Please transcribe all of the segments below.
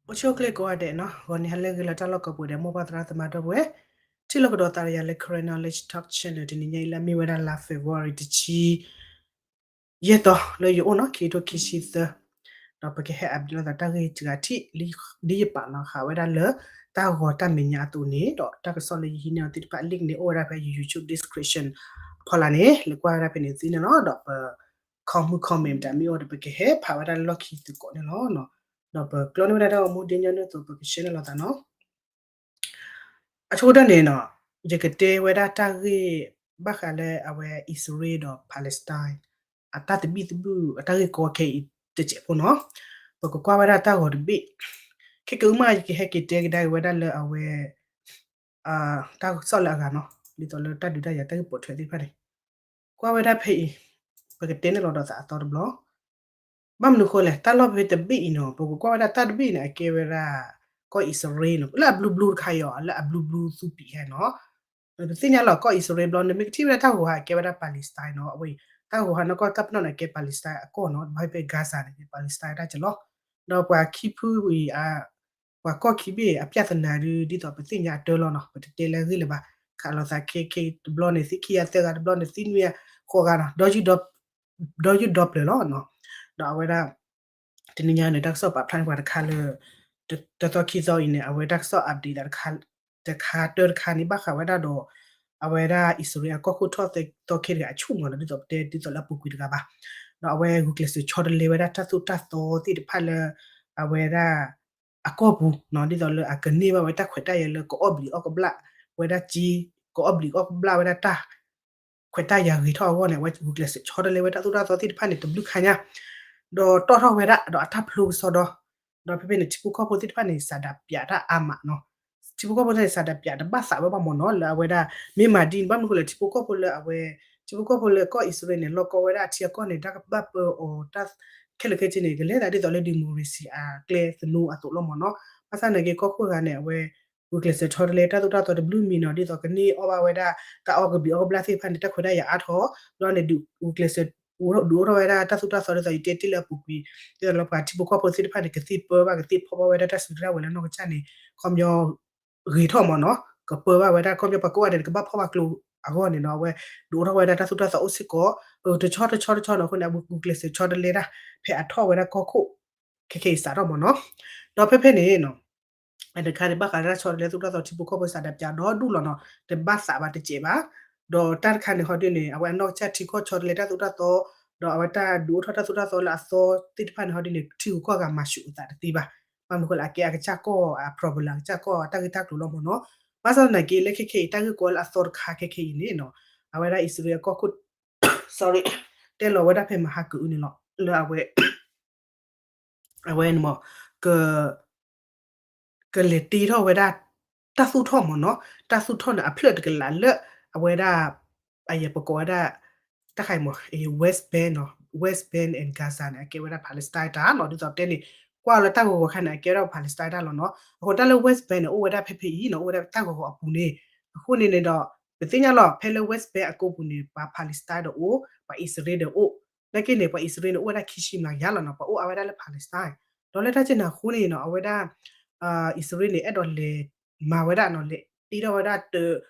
အိၣ်ဆူၣ်အိၣ်ချ့ကိးဂၤဒဲးနီၤ, ဂီၤနံၤဟါလၢအဂ့ၤလၢတၢ်လီၢ်ကိးပူၤဒီး မိၢ်ပၢ်သရၣ်သမါဒီပုၢ်ဝဲၢ်, ထံၣ်လိာ်ကဒီးသးဒီးယၤလၢ Karen Knowledge Talk Channel တနံၤညါအံၤလၢအမ့ၢ်ဝဲဒၣ်လါ February တဆံယဲၢ်သီလၢယအိၣ်နီၤ, ခံကထိခံဆံသၢ, ဒီးပကဟဲ update လိာ်သးတၢ်ဂ့ၢ်တဂၤထံၣ် ဒ်ယပာ်လီၤဃာ်ဝဲဒၣ်လၢ တၢ်ဂီၤတၢ်မဲာ်ညါအသိးန့ၣ် ဒီးတၢ်ကစီၣ်လၢယဟံးန့ၢ်အီၤသ့ၣ်တဖၣ် link န့ၣ် အိၣ်ဝဲဒၣ်ဖဲယ YouTube description ဖီလာ်န့ၣ် လဲၤကွၢ်ဝဲဒၣ်ဖဲန့ၣ်သ့န့ၣ်လီၤ. ဒီးပ comment comment တၢ်မ့ၢ်အိၣ်ဒီး ပကဟဲဖးဝဲဒၣ်လၢလီၢ်ခံသကိးန့ၣ်လီၤ. ဒီးပကျိန့ၢ်ဝဲဒၣ်တၢ်ဂီၤမူဒ်ညီနုၢ်အသိး ပက share န့ၢ်လိာ်သးနီၤ. အဆိကတၢၢ်န့ၣ်နီၤ, ယကတဲဝဲဒၣ်တၢ်ဂ့ၢ် ဘၣ်ဃးလၢအဝဲ အံၣ်စရ့လးဒီး Palestine အတၢ်သဘံၣ်သဘုၣ် အတၢ်ဂ့ၢ်ကီခဲအံၤတစဲးဖိနီၤ. ပကကွၢ်ဝဲဒၣ်တၢ်ဂီၤတဘ့ၣ်, ခဲကနံၣ်အံၤမး ယကဟဲက့ၤတဲကဒါက့ၤဝဲဒၣ်လၢအဝဲ တၢ်ကစီၣ်လၢအဂၤနီၤ, ဒ်သိးလၢတၢ်ဒုးတၢ်ယၤတၢ်ဂ့ၢ်ပိာ်ထွဲသ့ၣ်တဖၣ်န့ၣ်, ကွၢ်ဝဲဒၣ်ဖဲအံၤ, ပကတဲန့ၣ်လီၤဒီးသးအသီတဘျီ. ဘၣ်မနုၤဃိလဲၣ်, တၢ်လီၢ်ဖဲတဘ့ၣ်အံၤနီၤ, ပကကွၢ်ဝဲဒၣ်တၢ်တဘ့ၣ်န့ၣ် အကဲဝဲဒၣ် ကီၢ်အံၣ်စရ့လးနီၤ, လၢအဘျုးဘျူတခါအံၤအီၤ လၢအဘျုးဘျူသူပံးဟဲနီၤ. ပသ့ၣ်ညါလီၤ ကီၢ်အံၣ်စရ့လးဘျီ နမ့ၢ်ကထံၣ်ဝဲဒၣ်တၢ်ဂီၤဟးကဲဝဲဒၣ် Palestine နီၤ, အဝဲ တၢ်ဂီၤဟးနီၢ်ကီၢ်တၢ်ပနီၣ်န့ၣ် ကဲ Palestine အကီၢ်နီၤ, ဘၣ်ဖဲ Gaza န့ၣ် Palestine တၢ်ကလီၤ. ဒီးပှၤခံဖုဝံၤ ပှၤကီၢ်ခံဘ့ၣ်အပြဿနာဒုး ဒ်သိးပသ့ၣ်ညါအတၢ်လီၤနီၤ, ပတတဲလၢအဂ့ၢ်လၢၤဘၣ်, ခးလိာ်သးခဲခဲတဘျီန့ၣ် သံခံဂၤသၢဂၤ တဘျီန့ၣ်သံနွံဂၤဃိးဂၤနီၤ, ဒီးယုၢ်ဒီပျၢၤလီၤနီၤ. ဒီးအဝဲဒၣ် တနံၤညါန့ၣ် တၢ်ကစီၣ်ပာ်ဖျါန့ၢ်ပှၤတခါလၢ တသီခံသီအံၤန့ၣ် အဝဲတၢ်ကစီၣ် update သးတခါ တခါတၢတခါန့ၣ် ဘၣ်ဃးဝဲဒၣ်ဒီး အဝဲဒၣ်အံၣ်စရ့လးအကီၢ်ခိၣ်ထီၣ်သီခဲတဂၤအဆူၣ်မးနီၤ, ဒ်သိးပတဲ ဒ်သိးလၢအပူၤကွံာ်တဂၤဘၣ်. ဒီးအဝဲဂုာ်ကျဲးစၢးဆီတလဲဝဲဒၣ်တၢ်သိၣ်တၢ်သီသ့ၣ်တဖၣ်လၢ အဝဲဒၣ် အကီၢ်ပူၤနီၤ, ဒ်သိးလၢအကန့ၢ်ဘၣ်ဝဲတၢ်ခွဲးတၢ်ယာ်လၢ ကအီၣ်ဘျံးအီၣ်ကဘျၣ်ဝဲဒၣ်က့, ကအီၣ်ဘျံးအီၣ်ကဘျၣ်ဝဲဒၣ်တၢ် ခွဲးတၢ်ယာ်ဂ့ၤထီၣ်အဂီၢ်န့ၣ် အဝဲဂုာ်ကျဲးစၢးဆီတလဲဝဲတၢ်သိၣ်တၢ်သီသ့ၣ်တဖၣ်န့ၣ် တဘျုးခါညါ, ဒီးတီၣ်ထီၣ်ဝဲဒၣ် ဒီးအတၢ်ဖျိကစီဒီ, ဒီးဖဲဖဲန့ၣ် ထံဖိကီၢ်ဖိသ့ၣ်တဖၣ်န့ၣ် စၤဒၤပၠးတၢ်အါမးနီၤ, ထံဖိကီၢ်ဖိသ့ၣ်န့ၣ် စၤဒၤပၠးတဘၣ်သးဝဲဘၣ်မးနီၤ, လၢအဝဲဒၣ် မ့ၢ်မၤဒ်န့ၣ် ဘၣ်မနုၤဃိလဲၣ် ထံဖိကီၢ်ဖိလၢအဝဲ ထံဖိကီၢ်ဖိလၢကီၢ်အံၣ်စရ့လးန့ၣ် လီၢ်ကီဝဲဒၣ်အထံအကီၢ်န့ၣ် တၢ်ကဘၣ်ပၢအီၤတၢ် ခဲလၢာ်ခဲဆ့န့ၣ် ကလဲၤသးဒ်သိးလၢ democracy အကျဲသနူအသိးလီၤမးနီၤ, ဘၣ်ဆၣ်နာ်က့ကီၢ်ခိၣ်ဂၤန့ၣ် အဝဲ ဂုာ်ကျဲးစၢးဆီတလဲတၢ်သိၣ်တၢ်သီတဘျုးမံၤနီၤ, ဒ်သိးကန့ၢ်အီၣ်ဘၣ်ဝဲဒၣ် တၢ်အီၣ်ကဘျံးအီၣ်ကဘျၣ်သ့ၣ်တဖၣ်န့ၣ် တၢ်ခွဲးတၢ်ယာ်အါထီၣ်, ဒီးန့ၣ် ဂုာ်ကျဲးစၢး ဒုးအိၣ်ထီၣ်ဝဲဒၣ်တၢ်သိၣ်တၢ်သီဒ်သိးယတဲတ့ၢ်လၢအပူၤကွံာ်, ဒ်သိးလၢပှၤထံဖိကီၢ်ဖိသ့ၣ်တဖၣ်န့ၣ် ကသ့ၣ်ပၢဘၣ် ကသ့ၣ်ဖီၣ်ဘၣ်ဝဲဒၣ်တၢ်စုတၢ်ဝဲၤလၢနီၢ်ကစၢ်န့ၣ် ခီပညီ ဂ့ၤထီၣ်မးနီၤ, ကပၢဘၣ်ဝဲဒၣ် ခီပညီပှၤကိးဂၤဒဲးန့ၣ် ကဘၣ်ဖီၣ်ဘၣ်ကျိအဂီၢ်န့ၣ်နီၤ, အဝဲ ဒုးအိၣ်ထီၣ်ဝဲဒၣ်တၢ်သိၣ်တၢ်သီအိၣ်စ့ၢ်ကီး, တဆီတဆီတဆီနီၤအဃိန့ၣ် အဝဲဂုာ်ကျဲးစၢးဆီတလဲဒၣ် ဖဲအထီၣ်ဝဲဒၣ်ကီၢ်ခိၣ် ခဲခဲအံၤစးထီၣ်မးနီၤ, ဒီးဖဲဖဲန့ၣ်နီၤ အတခါန့ၣ် ဘၣ်ဃးတၢ်ဆီတလဲသိၣ်တၢ်သီထံဖိကီၢ်ဖိစးဒးပၠးဒီဒူၣ်လီၤနီၤ, တဘၣ်သးဘၣ်တစဲးဘၣ်, ဒီးတၢ်တခါန့ၣ်ဟီဒ်န့ၣ် အဝဲအနီၢ်ကစၢ်ထံကီၢ်ဆီတလဲတၢ်သိၣ်တၢ်သီ, ဒီးအဝဲတၢ်ဒုးအိၣ်ထီၣ်တၢ်သိၣ်တၢ်သီလၢအသီသ့ၣ်တဖၣ်န့ၣ်ဟီဒ်န့ၣ် ထံဂုၤကီၢ်ဂၤမၤဆူၣ်အသးတသ့ဘၣ်, ဘၣ်မနုၤဃိလၢအကဲအကစၢ်ကီၢ်အ problem အကစၢ်ကီၢ်အတၢ်ဂ့ၢ်တၢ်ကျိၤလီၤမးနီၤ, ဘၣ်ဆၣ်သနာ်က့လၢခဲခဲအံၤ တၢ်ဂ့ၢ်ကီလၢအသီတခါခဲခဲအံၤန့ၣ်နီၤ, အဝဲဒၣ်အံၣ်စရ့လးအကီၢ်ခိၣ် sorry တဲလီၤဝဲဒၣ်ဖဲမဟါကအုန့ၣ်လီၤ, လၢအဝဲ အဝဲန့ၣ်မး က ကလဲၤတ့ထီၣ်ဝဲဒၣ် တၢ်သူၣ်ထီၣ်မးနီၤ, တၢ်သူၣ်ထီၣ်န့ၣ် အဖျၢၣ်တကလးလၢ အဝဲဒၣ် အယပကိးဝဲဒၣ် တၢ်ခါအံၤမး West Bank နီၤ, West Bank and Gaza န့ၣ် အကဲဝဲဒၣ် Palestine တၢ်နီၤ, ဒ်သိးတဲန့ၣ် ကွၢ်လၢတၢ်ဂီၤဂီၤခါန့ၣ် အကဲဝဲဒၣ် Palestine တၢ်လီၤနီၤ, အဃိတၢ်လၢ West Bank န့ၣ် အိၣ်ဝဲဒၣ်ဖဲဖဲအံၤနီၤ, အိၣ်ဝဲဒၣ်တၢ်ဂီၤဂီၤအပူၤန့ၣ်, အဃိန့ၣ်န့ၣ်ဒီး ပသ့ၣ်ညါလီၤ ဖဲလၢ West Bank အကိးပူၤန့ၣ် ပှၤ Palestine ဒီးအိၣ်, ပှၤအံၣ်စရ့လးဒီးအိၣ်, နာ်က့န့ၣ် ပှၤအံၣ်စရ့လးန့ၣ် အိၣ်ဝဲဒၣ်ခံဆံမျးကယၤလီၤနီၤ, ပှၤအိၣ်အါဝဲဒၣ်လၢ Palestine, ဒီးလၢတၢ်ကဲန့ၣ်အဃိန့ၣ်နီၤ အဝဲဒၣ် အံၣ်စရ့လးန့ၣ် အဲၣ်ဒိးလဲၤမၤဝဲဒၣ်နီၤ, လဲၤတ့ထီၣ်ဝဲဒၣ်တ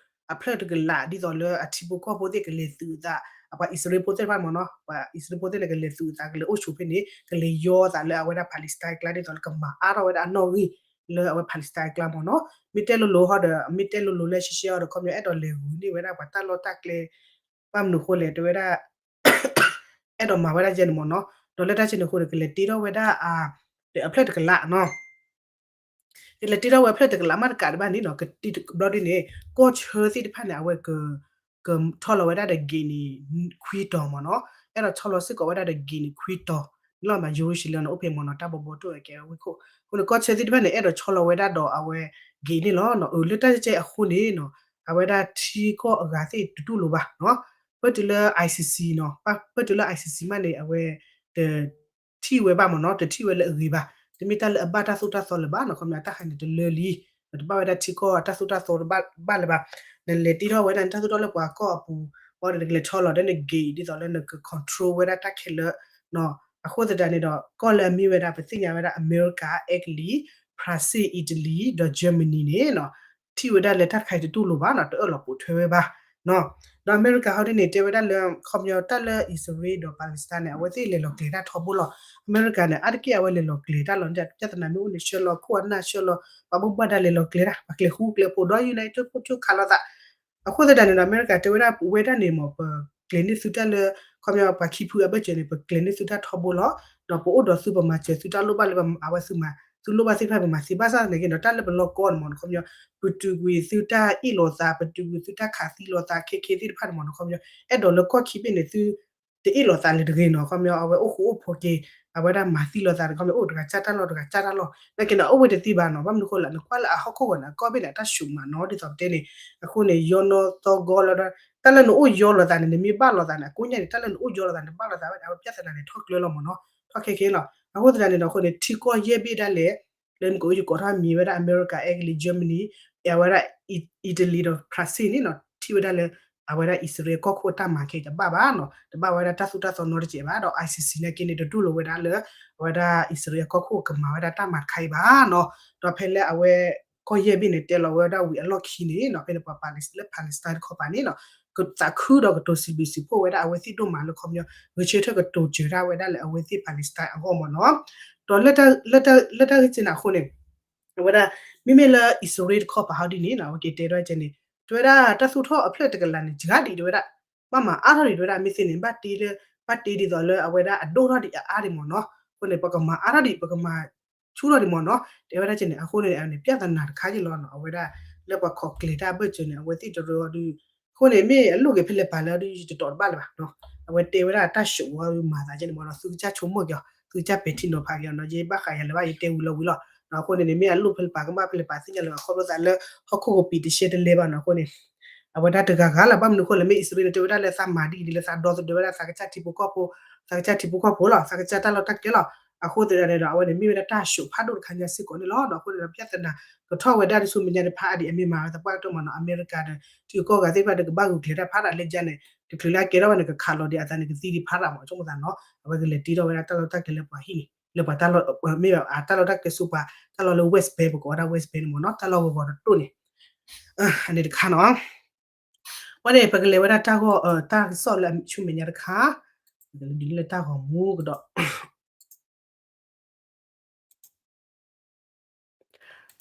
အဖျၢၣ်တကလး ဒ်သိးလၢအထံဖိကီၢ်ဖိသ့ၣ်ကလဲၤသုးအသး, အပှၤအံၣ်စရ့လးဖိသ့ၣ်တဖၣ်မးနီၤ, ပှၤအံၣ်စရ့လးဖိသ့ၣ်န့ၣ် ကလဲၤသုးအသး ကလဲၤအိၣ်ဆိးဖဲန့ၣ် ကလဲၤယီအသးလၢအဝဲဒၣ် Palestine ကျါ ဒ်သိးလၢကမၤအါထီၣ်ဝဲဒၣ်အနီၣ်ဂံၢ်လၢအဝဲ Palestine ကျါမးနီၤ, မ့ၢ်တဲလိၤလိၤဟီဒီး မ့ၢ်တဲလိၤလိၤလၢရှဲရှဲဟီဒီး ခီပညီအဲၣ်ဒိးလဲၤဂုာ်န့ၢ်ဝဲဒၣ်ပှၤတၢ်လီၢ်တၢ်ကျဲ ဘၣ်မနုၤဃိလဲၣ် တဲဝဲဒၣ် အဲၣ်ဒိးမၤဝဲဒၣ်ယဲန့ၣ်မးနီၤ, ဒီးလၢတၢ်ကဲန့ၣ်အဃိန့ၣ် ကလဲၤတ့ထီၣ်ဝဲဒၣ်အ အဖျၢၣ်တကလးနီၤ, ကလဲၤတ့ထီၣ်ဝဲအဖျၢၣ်တကလးမးတကးတဘၣ်န့ၣ်နီၤ, ကတံၤတဘျီဒ်န့ၣ် ကီၢ်ဆၢသ့ၣ်တဖၣ်န့ၣ် အဝဲက ကဆီလီၤဝဲဒၣ်ဒီး gate န့ၣ် ခွံတီၤမးနီၤ, အဲၣ်ဒိးဆီလီၤစ့ၢ်ကီးဝဲဒၣ်ဒီး gate န့ၣ် ခွံတီၤ, လီၤမး Jerusalem န့ၣ် အိၣ်ဖဲမးနီၤ, တၢ်ဘီဘီတိၣ်အကဲဝဲဝ့ၢ်ခိၣ်, အဃိန့ၣ် ကီၢ်ဆၢသ့ၣ်တဖၣ်န့ၣ် အဲၣ်ဒိးဆီလီၤဝဲဒၣ်ဒီးအဝဲ gate န့ၣ်လီၤနီၤ, အၢ လၢတၢ်ကဲအဃိန့ၣ်နီၤ, အဝဲဒၣ်ထံကီၢ်အဂၤသ့ၣ်တတူၢ်လိာ်ဘၣ်နီၤ, ပၢၢ်တုၤလၢ ICC နီၤ, ပၢၢ်တုၤလၢ ICC မးန့ၣ် အဝဲ တ ထံၣ်ဝဲဘၣ်မးနီၤ, တထံၣ်ဝဲလၢအဂ့ၤဘၣ်, တမ့ၢ်တၢ်လၢအဘၣ်တၢ်သိၣ်တၢ်သီလၢၤဘၣ်နီၤ, ခီပညီတၢ်ခါန့ၣ်တလၢလံ, ဒီးတဘၣ်ဝဲဒၣ်ထံကီၢ်တၢ်သိၣ်တၢ်သီတဘၣ်လၢၤဘၣ်, နလဲၤတ့ထီၣ်ဝဲဒၣ်နတၢ်သိၣ်တၢ်လၢပှၤကီၢ်အပူၤ, ဘၣ်ဒီးနကလဲၤဆီလီၤဒီးန gate ဒ်သိးလၢနက control ဝဲဒၣ်တၢ်ခဲလၢာ်နီၤ, အဃိသတးန့ၣ်ဒီး ကီၢ်လၢအမ့ၢ်ဝဲဒၣ် ပသ့ၣ်ညါဝဲဒၣ် အမဲရကၤ အဲကလံး ဖရၣ်စ့ၣ်, အံၣ်တလံ, ဒီး Germany န့ၣ်နီၤ, ထံၣ်ဝဲဒၣ်လၢတၢ်တခါအံၤတတူၢ်လိာ်ဘၣ်နီၤ, တအၢၣ်လီၤပိာ်ထွဲဝဲဘၣ်နီၤ. ဒီးအမဲရကၤဟီဒ်န့ၣ် တဲဝဲဒၣ်လၢ ခီပညီတၢ်လၢအံၣ်စရ့လးဒီး Palestine န့ၣ် အဝဲသ့ၣ်လဲၤလီၤကျဲၤတၢ်ထီဘိလီၤ. အမဲရကၤန့ၣ် အါတက့ၢ်အဝဲလဲၤလီၤကျဲၤတၢ်လီၤ, ပြဿနာမ့ၢ်အိၣ်န့ၣ် ဆှၢလီၤခိၣ်အနၢ်ဆှၢလီၤ ပှၤဘၣ်မူဘၣ်ဒါလဲၤလီၤကျဲၤတၢ်, ပှၤကျဲၤဃူကျဲၤဖိးဒီး United ဖိကၠိခးလိာ်သး အဃိသတးန့ၣ်ဒီး အမဲရကၤတဲဝဲဒၣ် ပဝဲဒၣ်န့ၣ်မ့ၢ် ပကျဲၤန့ၢ်သုတၢ်လၢ ခီပညီပှၤခံဖုအဘၢၣ်စၢၤန့ၣ် ပကျဲၤန့ၢ်သုတၢ်ထီဘိလီၤ. ဒီးပအိၣ်ဒီးသုပမၤစၢၤသုတၢ်လိၣ်ဘၣ်လၢအဝဲသုမၤ သုလိၣ်ဘၣ်သ့ၣ်တဖၣ်ပမၤသ့ဘၣ်ဆၣ်သနာ်က့ဒီး တၢ်လၢပလီၢ်ကီၢ်န့ၣ်မ့ၢ်နီၤ ခီပညီ ပတုာ်ကွံာ်သုတၢ်အ့ၣ်လိာ်သး ပတုာ်ကွံာ်သုတၢ်ခးသံလိာ်သးခဲခဲသ့ၣ်တဖၣ်န့ၣ်မ့ၢ်နီၤ ခီပညီ အဲၣ်ဒိးလၢကီၢ်ခံဘ့ၣ်န့ၣ် သု တအ့ၣ်လိာ်သးလၢတဂ့ၤနီၤ ခီပညီ အဝဲအိၣ်ဃူအိၣ်ဖိးက့ၤ အဝဲဒၣ်မၤသံလိာ်သး ခီပညီ အိၣ်တဂၤကၢ်တၢ်လီၢ် တဂၤကၢ်တၢ်လီၢ် နာ်က့ဒီး အိၣ်ဝဲတသ့ဘၣ်နီၤ ဘၣ်မနုၤဃိလဲၣ် နကွၢ်လၢအဟီၣ်ခိၣ်ဂီၤန့ၣ် အကီၢ်ဘ့ၣ်န့ၣ် အတၢ်ဆူးမးနီၤ ဒ်သိးပတဲန့ၣ် အဃိန့ၣ် ယီနီၢ်သီၣ်ဂီၤလီၤဒီး တၢ်လၢနအိၣ်ယီလိာ်သးန့ၣ် နမ့ၢ်ဘၣ်လိာ်သးန့ၣ် အကိးညါန့ၣ် တၢ်လၢနအိၣ်ယီလိာ်သးန့ၣ် ဘၣ်လိာ်သးဝဲ အဝဲပြဿနာန့ၣ် ထီၣ်ကျၢလီၤမ့ၢ်နီၤ ထီၣ်ခဲခဲလီၤ အဃိသတးန့ၣ်ဒီး အဃိန့ၣ် ထံကီၢ်ယဲၢ်ဘ့ၣ်ဒၣ်လဲာ် လၢမ့ၢ်ကအိၣ်ယကိးထီၣ်မံၤဝဲဒၣ် အမဲရကၤ အဲကလံး Germany အဝဲဒၣ် အံၣ်တလံးဒီး ဖရၣ်စ့ၣ်န့ၣ်နီၤ ထံၣ်ဝဲဒၣ်လၢ အဝဲဒၣ်အံၣ်စရ့လးကီၢ်ခိၣ်အတၢ်မၤခဲအံၤတဘၣ်ဘၣ်နီၤ တဘၣ်ဝဲဒၣ်တၢ်သိၣ်တၢ်သီနီတစဲးဘၣ် ဒီး ICC နာ်က့န့ၣ် တတူၢ်လိာ်ဝဲဒၣ်လၢ အဝဲဒၣ်အံၣ်စရ့လးကီၢ်ခိၣ်ကမၤဝဲဒၣ်တၢ်မၤတခါအံၤဘၣ်နီၤ ဒီးဖဲလၢအဝဲ ကီၢ်ယဲၢ်ဘ့ၣ်န့ၣ် တဲလီၤဝဲဒၣ်ဝံၤအလီၢ်ခံန့ၣ်နီၤ ဖဲန့ၣ်ပှၤ Pal- လၢ Palestine တခီပၤန့ၣ်နီၤ သးခုဒီးကတိၤစံးဘျုးစံးဖှိၣ်ဝဲဒၣ်အဝဲသ့ၣ်ဒိၣ်မးလၢခီပညီ ဂဲၤဆၢထၢၣ်ကတိၤစၢၤတၢ်ဝဲဒၣ်လၢအဝဲသ့ၣ် Palestine အဂီၢ်မ့ၢ်နီၤ ဒီးလၢတၢ် လၢတၢ်ဂ့ၢ်စ့ၢ်န့ၣ်အဃိန့ၣ် အဝဲဒၣ် မ့မ့ၢ်လၢအံၣ်စရ့လးတခီပၤဟီဒ်န့ၣ်နီၤ အဝဲက့ၤတဲဒၣ်ကဲန့ၣ် တဲဝဲဒၣ်တၢ်သူၣ်ထီၣ်အဖျၢၣ်တကလးန့ၣ် စှၤဒံးတဲဝဲဒၣ် ဘၣ်မၤအါထီၣ်ဒံးတဲဝဲဒၣ် မ့ၢ်သ့န့ၣ် ဘၣ်တ့လၢ ဘၣ်တ့ဒ်သိးလၢအဝဲဒၣ်အဒိၣ်ထီၣ်ဒံးအအါဒံးမ့ၢ်နီၤ အဃိန့ၣ် ပကမၤအါထီၣ်ဒံး ပကမၤဆူၣ်ထီၣ်ဒံးမ့ၢ်နီၤ တဲဝဲဒၣ်ကဲန့ၣ် အဃိန့ၣ် အန့ၣ် ပြဿနာတခါက့လီၤနီၤ အဝဲဒၣ် လၢပှၤခိးကျဲၤတၢ်အဘၢၣ်စၢၤန့ၣ် အဝဲသ့ၣ်တရၢအီၤဒုး အဃိန့ၣ် မ့ၢ်အလိၣ်က့ၤဖဲလဲၣ်ပာ်လၢအီၤဒုး ယတတီၤတဘၣ်လၢၤဘၣ်နီၤ အဝဲတဲဝဲဒၣ်တၢ်ဆိးဝဲမၤသးကဲန့ၣ်မ့ၢ်နီၤ သုကစၢ်ဆိကမိၣ်က့ၤအီၤ သုကစၢ်ပဲာ်ထံနီၤဖးက့ၤအီၤနီၤ ယဘၣ်ဃးယၤလၢၤဘၣ် ယတဲဝံၤလီၤဝံၤလီၤ အဃိန့ၣ်န့ၣ် မ့ၢ်အလိၣ်ဖဲလဲၣ်ပာ်ကမၣ်ဖဲလဲၣ်ပာ်သ့ၣ်ညါလၢၤဘၣ် ခီဖျိသးလၢ ဟီၣ်ခိၣ်ကပံာ်တရှဲတလဲဘၣ်နီၤ အဃိန့ၣ် အဝဲဒၣ်တဂၤဂၤလၢၤ ဘၣ်မနုၤအဃိလဲၣ် မ့ၢ်အံၣ်စရ့လးန့ၣ် တဲဝဲဒၣ်လၢသးမၤဒ်အံၤဒ်လဲၣ် သးဒီသဒၢဝဲဒၣ်သးကစၢ်ထံဖိကီၢ်ဖိ သးကစၢ်ထံဖိကီၢ်ဖိလီၤ သးကစၢ်တၢ်လီၢ်တၢ်ကျဲလီၤ အဃိသတးန့ၣ်ဒီး အဝဲန့ၣ်မ့ၢ်ဝဲဒၣ်တၢ်ဆိးဖးဒိၣ်တခါညါစ့ၢ်ကီးန့ၣ်လီၤ ဒီးအဃိန့ၣ်ဒီး ပြဿနာ ကထီၣ်ဝဲဒၣ်တဆူမဲာ်ညါတဖၣ်အါဒံး အမ့ၢ်မၤဝဲသပှၢ်ကတၢၢ်မ့ၢ်နီၤ အမဲရကၤဒီး ထံကီၢ်ဂၤသ့ၣ်တဖၣ်ဒီး ကဘၣ်ဂုာ်ကျဲၤတၢ်ဖးဒၣ်လၢယါန့ၣ် တချုးလၢအကဲထီၣ်ဝဲန့ၣ် ကခးလီၤဒံးအသးန့ၣ် ကသံဒံးဖးဒၣ်မ့ၢ် ဆိကမိၣ်သးနီၤ အဝဲကလဲၤတ့ထီၣ်ဝဲဒၣ်တၢ်လီၢ်တၢ်ကျဲလၢပှၤဟံၣ်န့ၣ် လၢပှၤတၢ်လီၢ် မ့ၢ်ဘၣ်အတၢ်လီၢ်တၢ်ကျဲဆူပှၤ တၢ်လီၢ်လၢ West Bank ပကိးဝဲဒၣ် West Bank န့ၣ်မ့ၢ်နီၤ တၢ်လီၢ်ဂီၤဂီၤတတိၢ်န့ၣ် အန့ၣ်တခါနီၤ ဝဲန့ၣ် ပကလဲၤဝဲဒၣ်တၢ်ဂီၢ် တၢ်ကစီၣ်လၢအဆူမဲာ်ညါတခါ ပကလဲၤဒ်လၢတၢ်ဂီၤမူကဒီး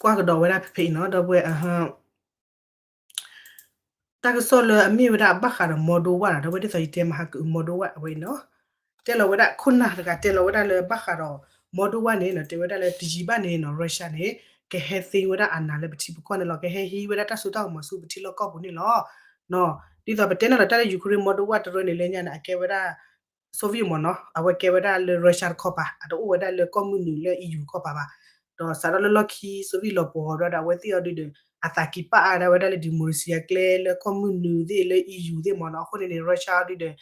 ကွၢ်ကဒီးဝဲဒၣ်ဖဲဖဲအံၤနီၤ ဒီပုၢ်ဝဲၢ် တၢ်ကစီၣ်လၢအမ့ၢ်ဝဲဒၣ်အဘၣ်ဃးဒီး Moldova နီၤ ဒီပုၢ်ဝဲၢ် ဒ်သိးယတဲမဟါကအုး Moldova အဝဲအံၤနီၤ တဲလီၤဝဲဒၣ်ခိၣ်နၢ်တဂၤ တဲလီၤဝဲဒၣ်လၢဘၣ်ဃးဒီး Moldova န့ၣ်နီၤ တဲဝဲဒၣ်လၢတယံာ်ဘၣ်န့ၣ်နီၤ Russia န့ၣ် ကဟဲသ့ဝဲဒၣ်အနၢ်လၢပထံပကီၢ်န့ၣ်လီၤ ကဟဲဟံးဝဲဒၣ်တၢ်စိတၢ်ကမီၤဆူပထံလီၢ်ကီၢ်ပူၤန့ၣ်လီၤ ဒ်သိးပတဲန့ၣ်လီၤ တၢ်လၢ Ukraine Moldova တရၢန့ၣ်လၢညါန့ၣ် အကဲဝဲဒၣ် Soviet မ့ၢ်နီၤ အဝဲကဲဝဲဒၣ်လၢ Russia တခီပၤ အတအိၣ်ဝဲဒၣ်လၢကီၢ်မုၢ်နုာ်လၢ EU တခီပၤဘၣ် ဒီးစးထီၣ်လၢလီၢ်ခံ Soviet လီၤပှီၤဘျီဒီး အဝဲသ့ၣ်အီၤဒုးဒီး အသးကံၢ်ပာ်အါဒၣ်ဝဲဒၣ်လၢ democracy အကျဲလၢကီၢ်မုၢ်နုာ်သ့ၣ်လၢ EU သ့ၣ်မ့ၢ်နီၤ အဃိန့ၣ်န့ၣ် Russia အီၤဒုးဒီး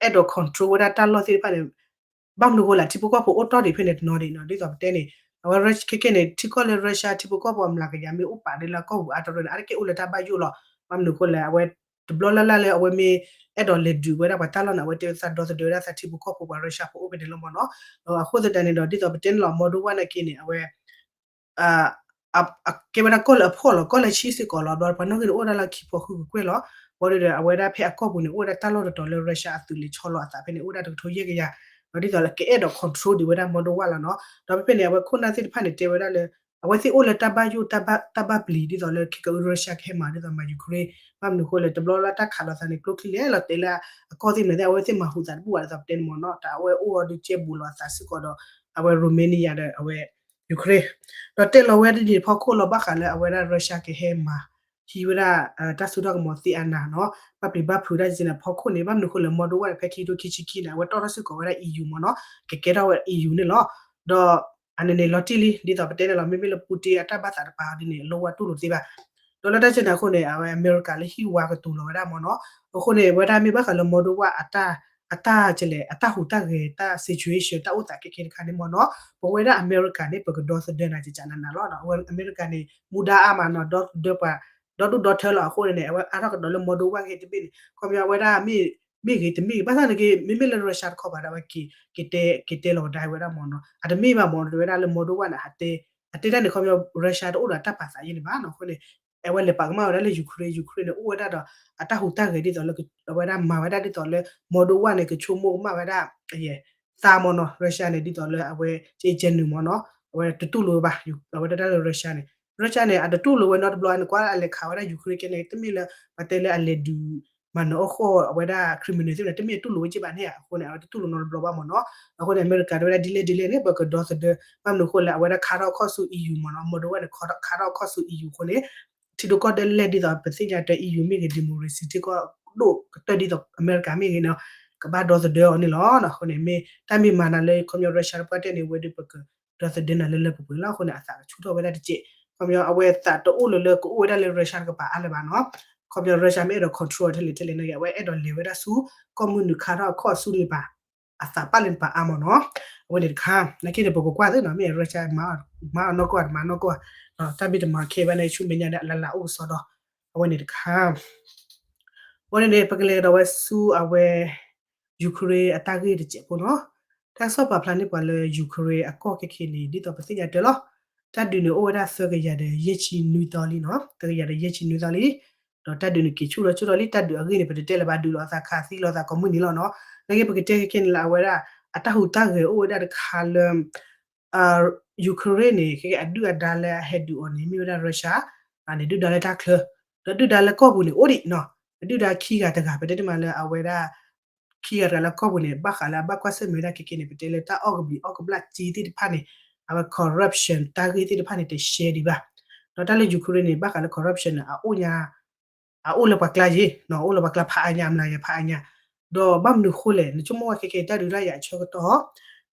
အဲၣ်ဒိး control ဝဲဒၣ်တၢ်လီၢ်သ့ၣ်တဖၣ်န့ၣ် ဘၣ်မနုၤဃိလဲၣ် ထံဖိကီၢ်ဖိအိၣ်တီၢ်ဒံးဖဲန့ၣ်တနီၤဒံးနီၤ ဒ်သိးပတဲန့ၣ် အဝဲ Russia ခဲခဲန့ၣ် ထံကီၢ်လၢ Russia ထံဖိကီၢ်ဖိအမျးကယၤမ့ၢ်အိၣ်ပာ်ဒၣ်လၢအကီၢ်ပူၤအါတရၢန့ၣ် အါတက့ၢ်အိၣ်လၢတၢ်ဘၣ်ယိၣ်လီၤ ဘၣ်မနုၤဃိလဲၣ် အဝဲ တဘျီလၢ်လၢ်လၢအဝဲမ့ၢ်အဲၣ်ဒိးလဲၤဒုးဝဲဒၣ်ပှၤတၢ်လီၢ်န့ၣ် အဝဲတဲဝဲသးဒီသဒၢဝဲဒၣ်သးထံဖိကီၢ်ဖိပှၤ Russia ဖိအိၣ်ဖဲန့ၣ်လီၤမ့ၢ်နီၤ အဃိသတးန့ၣ်ဒီး ဒ်သိးပတဲန့ၣ်လီၤ Moldova နာ်က့န့ၣ် အဝဲ အကဲဝဲဒၣ်ကီၢ်လၢအဖှီၣ်လီၤ ကီၢ်လၢဆံးစ့ၢ်ကီးလီၤ ဘျီပှၤနီၣ်ဂံၢ်န့ၣ်အိၣ်ဝဲဒၣ်လၢခံဖီဃုကကွဲၢ်လီၤ ဘျီဒီး အဝဲဒၣ်ဖဲအကီၢ်ပူၤန့ၣ် အိၣ်ဝဲဒၣ်တၢ်လီၢ်တတီၤလၢ Russia အသုးလဲၤဆီလီၤအသးဖဲန့ၣ် အိၣ်ဝဲဒၣ်တကထိယဲၢ်ကယၤ ဒီးဒ်သိးလၢကအဲၣ်ဒိး control ဒံးဝဲဒၣ် Moldova လီၤနီၤ ဒီးဖဲဖဲန့ၣ် အဝဲခိၣ်နၢ်သ့ၣ်တဖၣ်န့ၣ် တဲဝဲဒၣ်လၢ အဝဲသ့ၣ်အိၣ်လၢတၢ်ဘၣ်ယိၣ် တၢ်ဘၣ်ပျံၤ ဒ်သိးလၢခဲက Russia ကဟဲမၤ ဒ်သိးမၤ Ukraine ဘၣ်မနုၤဃိလဲၣ် တဘျီလၢ်လၢ်တၢ်ခးလိာ်သးန့ၣ် ကျိချံလဲၣ်လီၤ တဲလၢအကီၢ်သ့ၣ်မနုၤသ့ၣ် အဝဲသ့ၣ်မၤဟူးသးတဘူၣ်ဘၣ် ဒ်သိးပတဲန့ၣ်မ့ၢ်နီၤ တၢ်အဝဲအိၣ်အီၤဒုးကဲဘူးလီၤအသးစ့ၢ်ကီးဒီး အဝဲ Romania ဒီးအဝဲ Ukraine ဒီးတဲလီၤဝဲဒ်န့ၣ်ဖီခိၣ်လီၤ ဘၣ်ဃးလၢအဝဲဒၣ် Russia ကဟဲမၤ ဟံးဝဲဒၣ် တၢ်စိတၢ်ကမီၤသ့အနၢ်နီၤ ဘၣ်ပျံၤဘၣ်ဖုးတၢ်စ့ၢ်န့ၣ် ဖီခိၣ်န့ၣ် ဘၣ်မနုၤဃိလဲၣ် Moldova န့ၣ် ဖဲခံကထိခံဆံခံန့ၣ် အဝဲတီၢ်ထီၣ်စ့ၢ်ကီးဝဲဒၣ် EU မ့ၢ်နီၤ ကကဲထီၣ်ဝဲ EU န့ၣ်လီၤ ဒီး အန့ၣ်န့ၣ် လီၤတံၢ်လံ ဒ်သိးပတဲန့ၣ်လီၤ မ့မ့ၢ်လၢ Putin အတၢ်ဘၣ်သးတပၤဒ်န့ၣ် အလိၣ်ဝဲတူၢ်လိာ်သ့ဘၣ် ဒီးလၢတၢ်စ့ၢ်န့ၣ်အဃိန့ၣ် အဝဲအမဲရကၤလၢဟံၣ်ဝါကတိၤလီၤဝဲဒၣ်မ့ၢ်နီၤ အဃိန့ၣ် ဝဲဒၣ်မ့ၢ်ဘၣ်ဃးလၢ Moldova အတၢ် အတၢ်ကလဲၣ် အတၢ်ဟူးတၢ်ဂဲၤ တၢ် situation တၢ်အိၣ်သးခဲခဲတခါန့ၣ်မ့ၢ်နီၤ ပဝဲဒၣ်အမဲရကၤန့ၣ် ပကဒီသဒၢနၤကကနနၤလီၤ. အဝဲအမဲရကၤန့ၣ် မူဒါအါမးနီၤ ဒီသဒၢပှၤ ဒီဒူၣ်ဒီထၢလီၤ. အဃိန့ၣ်န့ၣ် အဝဲအါထီၣ်ကဒီးလၢ Moldova ဂ့ၤတဘ့ၣ်န့ၣ် ခီပညီဝဲဒၣ်မ့ၢ်ဂ့ၤတမ့ၢ်ဂ့ၤ ဘၣ်ဆၣ်သနာ်က့ မ့မ့ၢ်လၢ Russia တခီပၤဒၣ်ဝဲ က့ၤတဲလီၤဝဲဒၣ်ဝဲဒၣ်မ့ၢ်နီၤ အတမ့ၢ်ဘၣ်မ့ၢ်နီၤ တဝဲဒၣ်လၢ Moldova န့ၣ် ဟးတဲ အတဲဒၣ်န့ၣ် ခီပညီ Russia တအိၣ်ဒီးအတၢ်ပာ်သးယဲန့ၣ်ဘၣ်နီၤ. အဃိန့ၣ် အဝဲလဲၤပာ်ကမၣ်ဝဲဒၣ်လၢ Ukraine, Ukraine န့ၣ် အိၣ်ဝဲဒၣ်ဒီး အတၢ်ဟူးတၢ်ဂဲၤဒ်သိးလၢ အဝဲဒၣ်မၤဝဲဒၣ်ဒ်သိးလၢ Moldova န့ၣ် ကဆိကမိၣ်ကမၣ်ဝဲဒၣ် သးမ့ၢ်နီၤ, Russia န့ၣ် ဒ်သိးလၢအဝဲ ကကဲနုာ်မ့ၢ်နီၤ, အဝဲတတူၢ်လိာ်ဝဲဘၣ်, အဝဲဒၣ်တၢ်လၢ Russia န့ၣ်, Russia န့ၣ် အတတူၢ်လိာ်ဝဲနီတဘျီန့ၣ် ကွၢ်အလဲၤခးဝဲဒၣ် Ukraine ကဲန့ၣ် တမ့ၢ်လၢ ပတဲလၢအလဲၤဒုး မၤနၢၤအီၣ်ဃီၣ်အဝဲဒၣ် criminal သ့ၣ်န့ၣ် တမ့ၢ်တူၢ်လိာ်ဝဲက့ဘၣ်န့ၣ်ဧါ, အဃိန့ၣ် အဝဲတတူၢ်လိာ်နီတဘျီဘၣ်မ့ၢ်နီၤ. အဃိန့ၣ် အမဲရကၤတဲဝဲဒၣ်ဒ်လဲၣ်ဒ်လဲၣ်န့ၣ် ပကဒီသဒၢ, ဘၣ်မနုၤအဃိလဲၣ် အဝဲဒၣ်ခါထီၣ်ခီၣ်ဆူ EU မ့ၢ်နီၤ, Moldova န့ၣ် ခါထီၣ်ခီၣ်ဆူ EU အဃိန့ၣ် ထံဒိၣ်ကီၢ်ဒိၣ်လဲၣ်ဒ်သိး ပသ့ၣ်ညါတၢ် EU မ့ၢ်ဂ့ၤ democracy ထံကီၢ်ဒိၣ်ကတၢၢ်ဒ်သိးအမဲရကၤမ့ၢ်ဂ့ၤန့ၣ် ကဘၣ်ဒီသဒၢအီၤန့ၣ်လီၤ. အဃိန့ၣ် မ့ၢ်တၢ်မ့ၢ်မၤနၤလၢ ခီပညီ Russia တပှၢ်တဲာ်န့ၣ် ဝဲဒၣ်ပကဒီသဒၢနၤလၢလၢပှဲၤပှဲၤလီၤ. အဃိန့ၣ် အသးကဆူၣ်ထီၣ်ဝဲဒၣ်တစဲး, ခီပညီ အဝဲသးတအိၣ်လၢလၢကအိၣ်ဝဲဒၣ်လၢ Russia တကပၤအါလၢၤဘၣ်နီၤ. ခီပညီ Russia မ့ၢ်အဲၣ်ဒိး control ထဲလဲၣ်ထဲလဲၣ်န့ၣ် အဝဲအဲၣ်ဒိးလဲၤဝဲဒၣ်ဆူ ကီၢ်မုၢ်နုာ်ခါထီၣ်အခီၣ်ဆူန့ၣ်ပၤ အသးပာ်လၢန့ၣ်ပၤအါမ့ၢ်နီၤ. အဝဲန့ၣ်တခါ နာ်က့န့ၣ် ပကကွၢ်သ့နီၤ မ့ၢ် Russia မၤအီၤနီၢ်ကီၢ် တမၤနီၢ်ကီၢ်, တၢ်ဘံၣ်တမၤခဲဘၣ်န့ၣ် ဆူမဲာ်ညါန့ၣ် အလၢ်လၢ်အိၣ်ကစီဒီ, အဝဲန့ၣ်တခါ အဃိန့ၣ်န့ၣ် ပကလဲၤကဒီးဝဲဆူအဝဲ Ukraine အတၢ်ဂ့ၢ်တစဲးဖိနီၤ. တၢ်ကစီၣ်ပာ်ဖျါန့ၢ်ပှၤလၢ Ukraine အကီၢ်ခဲခဲန့ၣ် ဒ်သိးပသ့ၣ်ညါတၢ်လီၤ. တၢ်ဒုးန့ၣ်အိၣ်ဝဲဒၣ်သၢကယၤဒီးယဲၢ်ဆံနွံသီလံနီၤ, သၢကယၤဒီးယဲၢ်ဆံနွံသီလံ. ဒီးတၢ်ဒုးန့ၣ်က့ၤဆူၣ်ထီၣ်ဆူၣ်ထီၣ်လံ, တၢ်ဒုးအဂ့ၢ်န့ၣ် ပတတဲလၢၤဘၣ် ဒုးလိာ်သးခးသံလိာ်သးကိးမုၢ်နံၤလီၤနီၤ. နာ်က့ပကတဲခဲခဲန့ၣ်လၢအဝဲဒၣ် အတၢ်ဟူးတၢ်ဂဲၤအိၣ်ဝဲဒၣ်တခါလၢ Ukraine န့ၣ် ခဲကဲအဒုၣ်အဒါလၢအဟဲဒုးအီၤန့ၣ် မ့ၢ်ဝဲဒၣ် Russia န့ၣ် ဒုၣ်ဒါလၢတၢ်ချၢ, ဒီးဒုၣ်ဒါလၢကီၢ်ပူၤန့ၣ် အိၣ်ဒံးနီၤ, ဒုၣ်ဒါခံဂၤတဂၤ ပတဲတမံၤလၢအဝဲဒၣ် ခံဂၤတဂၤလၢကီၢ်ပူၤန့ၣ် ဘၣ်ဃးလၢအဘၣ်ကွၢ်ဆၢၣ်မဲာ်ဝဲဒၣ်ခဲခဲန့ၣ် ပတဲလၢတၢ်အီၣ်ကဘျံးအီၣ်ကဘျၣ်စ့သ့ၣ်တဖၣ်န့ၣ် အဝဲ corruption တၢ်ဂ့ၢ်သ့ၣ်တဖၣ်န့ၣ် တရှဲဒံးဘၣ်. ဒီးတၢ်လၢ Ukraine န့ၣ် ဘၣ်ဃးလၢ corruption န့ၣ် အအိၣ်ညါ အအိၣ်လၢပှၤကျါယ့ၤ, အိၣ်လၢပှၤကျါဖးအါညါ အမျးယၤဖးအါညါ, ဒီးဘၣ်မနုၤဃိလဲၣ် နဆိကမိၣ်ဝဲခဲခဲ တၢ်ဒုးတၢ်ယၤအဆၢကတီၢ်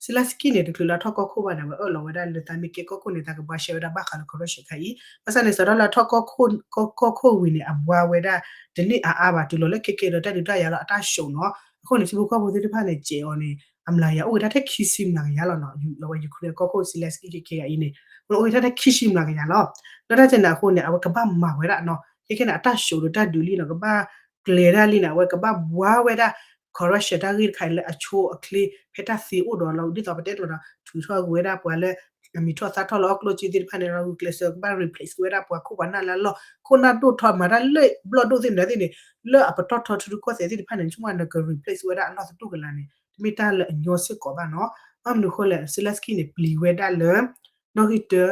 Zelenskyy န့ၣ် တချုးလၢအထီၣ်ကီၢ်ခိၣ်ဘၣ်န့ၣ် အဝဲအၢၣ်လီၤဝဲဒၣ်လၢသးမ့ၢ်ကဲကီၢ်ခိၣ်န့ၣ် သးကဘှါရှဲဝဲဒၣ်ဘၣ်ဃးလၢ corruption ခါအံၤ, ဘၣ်ဆၣ်န့ၣ် စးထီၣ်လၢအထီၣ်ကီၢ်ခိၣ်ဝံၤန့ၣ် အဘှါဝဲဒၣ် တန့ၢ်အါအါဘၣ် တုၤလီၤလၢခဲခဲဒီးတၢ်ဒုးတၢ်ယၤလီၤ အတၢ် show နီၤ. အဃိန့ၣ် ထံဖိကီၢ်ဖိသ့ၣ်တဖၣ်န့ၣ် စဲးအီၤန့ၣ် အမျးယၤအိၣ်က့ၤတၢ်ထဲခံဆံမျးကယၤလီၤနီၤ. အဝဲ Ukraine ကီၢ်ခိၣ် Zelenskyy ခဲခဲအံၤန့ၣ် အဝဲအိၣ်က့ၤတၢ်ထဲခံဆံမျးကယၤလီၤ. လၢတၢ်ကဲန့ၣ်အဃိန့ၣ် အဝဲကဘၣ်မၤဝဲဒၣ်နီၤ ခဲခဲန့ၣ် အတၢ် show ဒီးတၢ်ဒုးလံနီၤ ကဘၣ်ကျဲၤဒၣ်လံန့ၣ် အဝဲကဘၣ်ဘှါဝဲဒၣ် corruption တၢ်ဂ့ၢ်တခါအံၤလၢအဆိအချ့ ဖဲတၢ်သ့အိၣ်ဒီးလီၤ ဒ်သိးပတဲတမံၤဒီး ထုးထီၣ်ကွံာ်ဝဲဒၣ်ပှၤလၢ အမံၤထီၣ်သါထီၣ်လၢဟီၣ်ကျိၣ်စ့သ့ၣ်တဖၣ်န့ၣ် ဂုာ်ကျဲးစၢးကဘၣ် replace ဝဲဒၣ်ပှၤခိၣ်ပှၤနၢ်လၢအလီၢ် ခိၣ်နၢ်ဒိၣ်ထီၣ်မၤတၢ်လၢဘျီၣ်ဒိၣ်သ့ၣ်မတၤသ့ၣ်န့ၣ် လၢအပတီၢ်ထီထူတကီၢ်သဲးသ့ၣ်တဖၣ်န့ၣ် ဆိကမိၣ်နက replace ဝဲဒၣ်အလီၢ်သတူၢ်ကလာ်န့ၣ် တမ့ၢ်တၢ်လၢအညီစ့ၢ်ကီးဘၣ်နီၤ. ဘၣ်မနုၤအဃိလဲၣ် Zelenskyy န့ၣ် ပျံၤဝဲဒၣ်လၢ နီၣ်ဂံၢ်တၢ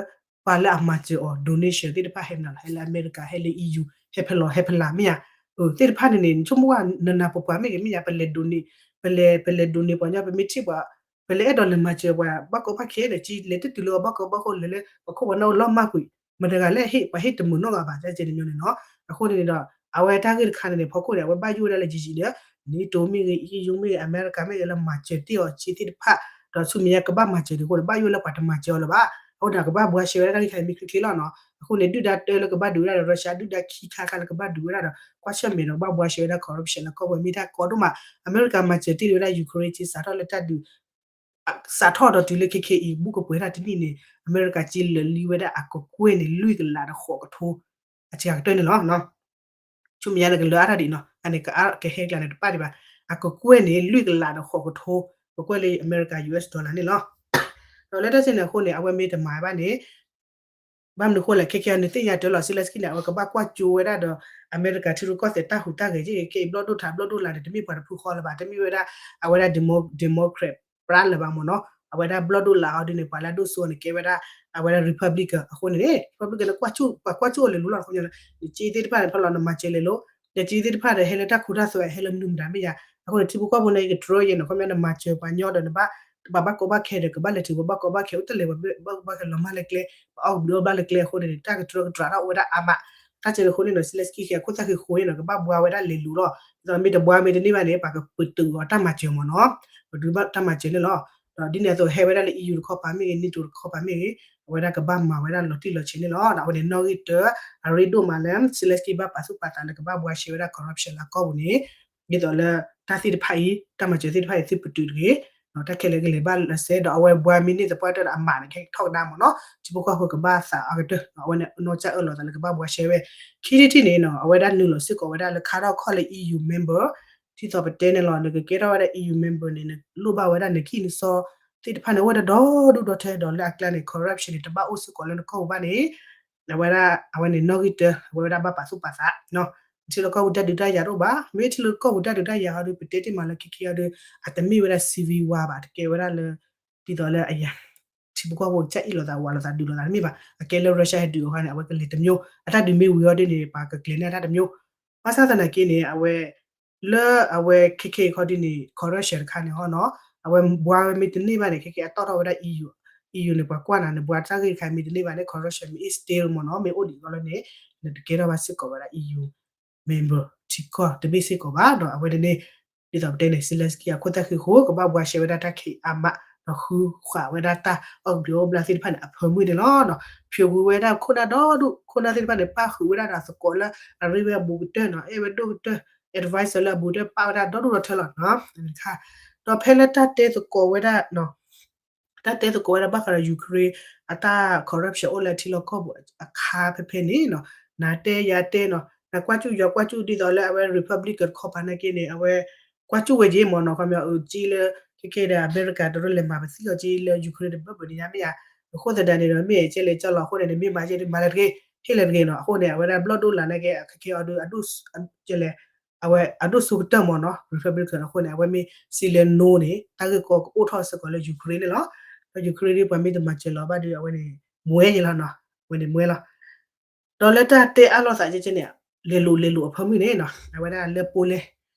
ပှၤလၢအမၤစၢၤအီၤ donation သ့ၣ်တဖၣ်ဟဲမနုၤလီၤ ဟဲလၢအမဲရကၤ ဟဲလၢ EU ဟဲဖဲလဲၣ် ဟဲဖဲလဲၣ်မ့ၢ်ဧါ သ့ၣ်တဖၣ်န့ၣ်န့ၣ် နဆိကမိၣ်ဝဲ နနၤပပှၤမ့ၢ်ဂ့ၤမ့ၢ်ဧါ ပလဲၤ donate ပလဲၤ ပလဲၤ donate ပှၤညီ ပမ့ၢ်ထံၣ်ပှၤ ပလဲၤအဲၣ်ဒိးလဲၤမၤစၢၤပှၤ ဘၣ်ကီဘၣ်ခဲဒီး ကလဲၤတတုၤလၢအဘၣ်ကီဘၣ်ခဲ လဲၤလၢပခိၣ်ပှၤနၢ်အိၣ်လီၤမၢ်ကွံာ် မတၤတဂၤလၢဟ့ၣ် ပှၤဟ့ၣ်တမုာ်နီၢ်ဂၤဘၣ် ကဲန့ၣ်ညီန့ၣ်နီၤ. အဃိန့ၣ်ဒီး အဝဲတၢ်ဂ့ၢ်တခါန့ၣ်န့ၣ် ဖီခိၣ်န့ၣ် အဝဲဘၣ်ယိၣ်ဝဲဒၣ်လၢယံာ်ယံာ်ဒီး NATO မ့ၢ်ဂ့ၤ EU မ့ၢ်ဂ့ၤ အမဲရကၤမ့ၢ်ဂ့ၤ လၢမၤစၢၤတ့ၢ်အီၤစ့သ့ၣ်တဖၣ် ဒီးဆူမဲာ်ညါကဘၣ်မၤစၢၤဒံးအဃိန့ၣ် ဘၣ်ယိၣ်လၢပှၤတမၤစၢၤအီၤလၢၤဘၣ်. အဃိန့ၣ် ကဘၣ်ဘှါရှဲဝဲဒၣ်တၢ်ဂ့ၢ်ခါအံၤမ့ၢ်ချ့ချ့လီၤနီၤ. အဃိန့ၣ် ဒုၣ်ဒါတၢလၢကဘၣ်ဒုးဝဲဒၣ်ဒီး Russia ဒုၣ်ဒါခံခါခါလၢကဘၣ်ဒုးဝဲဒၣ်ဒီး ကွၢ်ဆၢၣ်မဲာ်ဒီးကဘၣ်ဘှါရှဲဝဲဒၣ် corruption လၢကီၢ်ပူၤမ့ၢ်တၢ်ကီဒိၣ်မး. အမဲရကၤမၤစၢၤတ့ၢ်လံဝဲဒၣ် Ukraine က့ စးထီၣ်လၢတၢ်ဒုး စးထီၣ်ဒီးတုၤလၢခဲခဲအံၤ ဘူးကပှဲၤတၢ်တနံၣ်န့ၣ် အမဲရကၤက့လၢာ်လံဝဲဒၣ်အကကွဲၢ်န့ၣ် လွံၢ်ကလးဒီးဃိးကထိ အစှၤကတၢၢ်န့ၣ်လီၤ. ဆူမဲာ်ညါန့ၣ်ကလၢအါထီၣ်ဒံးနီၤ အန့ၣ်ကဟဲကျါန့ၣ်တပၣ်ဒံးဘၣ်. အကကွဲၢ်န့ၣ် လွံၢ်ကလးဒီးဃိးကထိ ကကွဲၢ်လၢအမဲရကၤ US dollar န့ၣ်လီၤ. ဒီးလၢတၢ်စ့န့ၣ်အဃိန့ၣ် အဝဲမ့ၢ်တမၤဘၣ်န့ၣ် ဘၣ်မနုၤအဃိလဲၣ် ခဲခဲအံၤန့ၣ်သ့ၣ်ညါတၢ်လီၤ Zelenskyy န့ၣ် အဝဲကဘၣ်ကွၢ်ကၠိဝဲဒၣ်ဒီး အမဲရကၤထံရူၢ်ကီၢ်သဲးတၢ်ဟူးတၢ်ဂဲၤက့ ခဲအံၤဘျီၣ်ဒိၣ်ထးဘျီၣ်ဒိၣ်လာ်န့ၣ် တမ့ၢ်ပှၤတဖုဃီလၢၤဘၣ် တမ့ၢ်ဝဲဒၣ် အဝဲဒၣ် Demo- Democrat ပြၢလၢၤဘၣ်မ့ၢ်နီၤ အဝဲဒၣ်ဘျီၣ်ဒိၣ်လာ်အီၤဒ်န့ၣ် ပှၤလၢအဒိၣ်စိန့ၣ် ကဲဝဲဒၣ် အဝဲဒၣ် Republican အဃိန့ၣ် Republican န့ၣ် ကွၢ်ကၠိ ပှၤကွၢ်ကၠိအီၤလဲၤလိၤလီၤ ခီပညီ နစ့သ့ၣ်တဖၣ်န့ၣ် ဖဲလီၤနမၤစၢၤလဲၤလိၤ နစ့သ့ၣ်တဖၣ်ဒီး ဟဲလၢတၢ်ခူတၢ်သွဲ ဟဲလၢမနုၤမတၤမ့ၢ်ယါ အဃိန့ၣ် ထံဖိကီၢ်ဖိန့ၣ် ယကတြၢယဲၢ်နီၤ ခီပညီ နမၤစၢၤပှၤညီဒီးနဘၣ် ဘၣ်ဘၣ်ကီဘၣ်ခဲဒီး ကဘၣ်လဲၤတုၤပဘၣ်ကီဘၣ်ခဲ အိၣ်တလဲၤပဘၣ်ကီဘၣ်ခဲလီၤမၢ်လၢကျဲ ပအီၣ်ကဘျံးအီၣ်ဘျၣ်လၢကျဲအဃိန့ၣ် တၢ်ကတြၢကတြးထီၣ်အိၣ်ဝဲဒၣ်အါမး တၢ်စ့န့ၣ်အဃိန့ၣ်နီၤ Zelenskyy အခိၣ်သၣ်ဃံဃိန့ၣ်နီၤ ကဘၣ်ဘှါဝဲဒၣ်လဲၤလိၤလီၤ ဒ်သိးမ့ၢ်တဘှါမ့ၢ်တန့ၢ်ဘၣ်န့ၣ် ပှၤကပတုာ်အီၤတၢ်မၤစၢၤမ့ၢ်နီၤ ပဒုးဘၣ်တၢ်မၤစၢၤန့ၣ်လီၤ ဒီးဒ်န့ၣ်အသိးဟဲဝဲဒၣ်လၢ EU တခီပၤမ့ၢ်ဂ့ၤ NATO တခီပၤမ့ၢ်ဂ့ၤ အဝဲဒၣ်ကဘၣ်မၤဝဲဒၣ်လီၤတံၢ်လီၤဆဲးန့ၣ်လီၤ အဝဲန့ၣ်နီၣ်ဂံၢ်တၢ အရ့ဒိၣ်မးလၢ Zelenskyy ဘၣ်ပာ်သူၣ်ပာ်သးလၢကဘၣ်ဘှါရှဲဝဲဒၣ် corruption လၢအကီၢ်ပူၤန့ၣ် ဒ်သိးလၢ တၢ်သ့ၣ်တဖၣ်အံၤ တၢ်မၤစၢၤသ့ၣ်တဖၣ်အံၤ သုပတုာ်တဂ့ၤ တၢ်ခဲလၢာ်ကလဲၤဘၣ်လၢစဲး ဒီးအဝဲဘှါမ့ၢ်န့ၢ်သပှၢ်တၢၢ်ဒီးအမးန့ၣ် ကဲထီၣ်ကဒါမ့ၢ်နီၤ ထံဖိကီၢ်ဖိကဘၣ်သးအါကတၢၢ် အဝဲန့ၣ်နီၢ်ကစၢ်အၢၣ်လီၤသးလၢကဘၣ်ဘှါရှဲဝဲ ခံထံၣ်တထံၣ်န့ၣ်နီၤ အဝဲဒၣ်နုာ်လီၤစ့ၢ်ကီးဝဲဒၣ်လၢခါထီၣ်ခီၣ်လၢ EU member ဒ်သိးပတဲန့ၣ်လီၤ နကကဲထီၣ်ဝဲဒၣ် EU member န့ၣ် နလိၣ်ဘၣ်ဝဲဒၣ်နခံနစီ သ့ၣ်တဖၣ်န့ၣ် အိၣ်ဝဲဒၣ်ဒီဒူၣ်ဒီထၢဒီးလၢအကျါန့ၣ် corruption န့ၣ် တဘၣ်အိၣ်စ့ၢ်ကီးလၢနကီၢ်ပူၤဘၣ်န့ၣ် အဝဲဒၣ် အဝဲန့ၣ်နီၣ်ဂံၢ်တၢ အဝဲဝဲဒၣ်ဘၣ်ပာ်သူၣ်ပာ်သး ထံလီၢ်ကီၢ်ပူၤတၢ်ဒုးတၢ်ယၤဒီး ပတဲတ့ၢ်မးလၢခဲခဲအံၤဒီး အတမ့ၢ်ဝဲဒၣ် civil war ဘၣ် တကဲဝဲဒၣ်လၢ ဒ်သိးလၢအယၤ ထံဖိကီၢ်ဖိကစၢ်အ့ၣ်လိာ်သးဝးလိာ်သးဒုးလိာ်သးတမ့ၢ်ဘၣ် အကဲလၢ Russia ဟဲဒုးအီၤခါန့ၣ် အဝဲကလဲၤတမျိုး အတၢ်ဒုးမ့ၢ်ဝံၤအီၤဒ်န့ၣ် ပှၤကကျဲၤန့ၢ်အတၢ်တမျိုး ဘၣ်ဆၣ်သနာ်က့န့ၣ် အဝဲ လၢအဝဲခဲခဲအံၤခီဒ်န့ၣ် corruption တခါန့ၣ်ဟီနီၤ အဝဲဘှါဝဲမ့ၢ်တန့ၢ်ဘၣ်န့ၣ် ခဲခဲအတီၣ်ထီၣ်ဝဲဒၣ် EU EU န့ၣ် ပှၤကွၢ်နၤ နဘှါတၢ်ဂ့ၢ်တခါမ့ၢ်တန့ၢ်ဘၣ်န့ၣ် corruption မ့ၢ် still မ့ၢ်နီၤ မ့ၢ်အိၣ်ဒံးအဂီၢ်လၢန့ၣ် နတကဲထီၣ်ဘၣ်စ့ၢ်ကီးဝဲဒၣ် EU member ထံကီၢ်တဘ့ၣ်စ့ၢ်ကီးဘၣ်ဒီး အဝဲန့ၣ်န့ၣ် ဒ်သိးပတဲန့ၣ် Zelenskyy အခိၣ်သၣ်ဃံအဃိ ကဘၣ်ဘှါရှဲဝဲဒၣ်တၢ်ခံးအါမး ဒီးဃုဃာ်ဝဲဒၣ်တၢ်အီၣ်ဘျံးအီၣ်ဘျၣ်သ့ၣ်တဖၣ်န့ၣ် အဖၢမုၢ်န့ၣ်လီၤ. ဖျိးကွံာ်ဝဲဒၣ်ခိၣ်နၢ်ဒီဒူၣ် ခိၣ်နၢ်သ့ၣ်တဖၣ်န့ၣ် ပၣ်ဃုာ်ဝဲဒၣ်ဒီးသကိးလၢ အရ့ဝဲအဘူးကတၢၢ်နီၤ အဲၣ်ဝဲဒိၣ်ကတၢၢ် advisor လၢအဘူးကတၢၢ် ပၣ်ဝဲဒၣ်ဒီဒူၣ်ဒီထၢလီၤ. ဒီးဖဲလၢတၢ်တဲသကိးဝဲဒၣ် တၢ်တဲသကိးဝဲဒၣ်ဘၣ်ဃးဒီး Ukraine အတၢ် corruption အိၣ်လၢထံလီၢ်ကီၢ်ပူၤအခါဖဲဖဲန့ၣ်နီၤ နၤတဲယၤတဲနီၤ နကွၢ်ကၠူၣ်ယၤကွၢ်ကၠူၣ် ဒ်သိးလၢအဝဲ Republican တခီပၤနာ်က့န့ၣ် အဝဲ ကွၢ်ကၠူၣ်ဝဲက့ၤမ့ၢ်နီၤ ခီပညီ အက့လၢ ခဲခဲဒီး အမဲရကၤတရၢလဲၤမၤပသံအီၤက့လၢ Ukraine တဘၢဘၢန့ၣ်ညါမ့ၢ်ဧါ အဃိသတးန့ၣ်ဒီး မ့ၢ်အဲၣ်ကဲလဲၣ်ကၠီလီၤအဃိန့ၣ် နမ့ၢ်မၤကဲဒီးမၤလၢတဂ့ၤ ဟ့ၣ်လၢတဂ့ၤနီၤ အဃိန့ၣ် အဝဲဒၣ်ဘျီၣ်ဒိၣ်လၢ်နာ်က့ ခဲခဲအီၤဒီး အဒိၣ် ကဲလဲၣ် အဝဲအဒိၣ်စိကတၢၢ်မ့ၢ်နီၤ Republican အဃိန့ၣ် အဝဲမ့ၢ်စံးလဲၤနိန့ၣ် တၢ်ဂ့ၢ်ကီကအိၣ်ထီၣ်စ့ၢ်ကီးလၢ Ukraine န့ၣ်လီၤ. ဒီး Ukraine ဒ်ပှၤမ့ၢ်တမၤစၢၤလီၤဘၣ်ဒီး အဝဲန့ၣ် မွဲယဲလီၤနီၤ အဝဲန့ၣ်မွဲလီၤ. ဒီးလၢတၢ်တဲအါလိာ်သးကဲကဲန့ၣ် လဲၤလိာ်လဲၤလိာ်အဖၢမုၢ်န့ၣ်နီၤ အဝဲဒၣ်လၢ Poland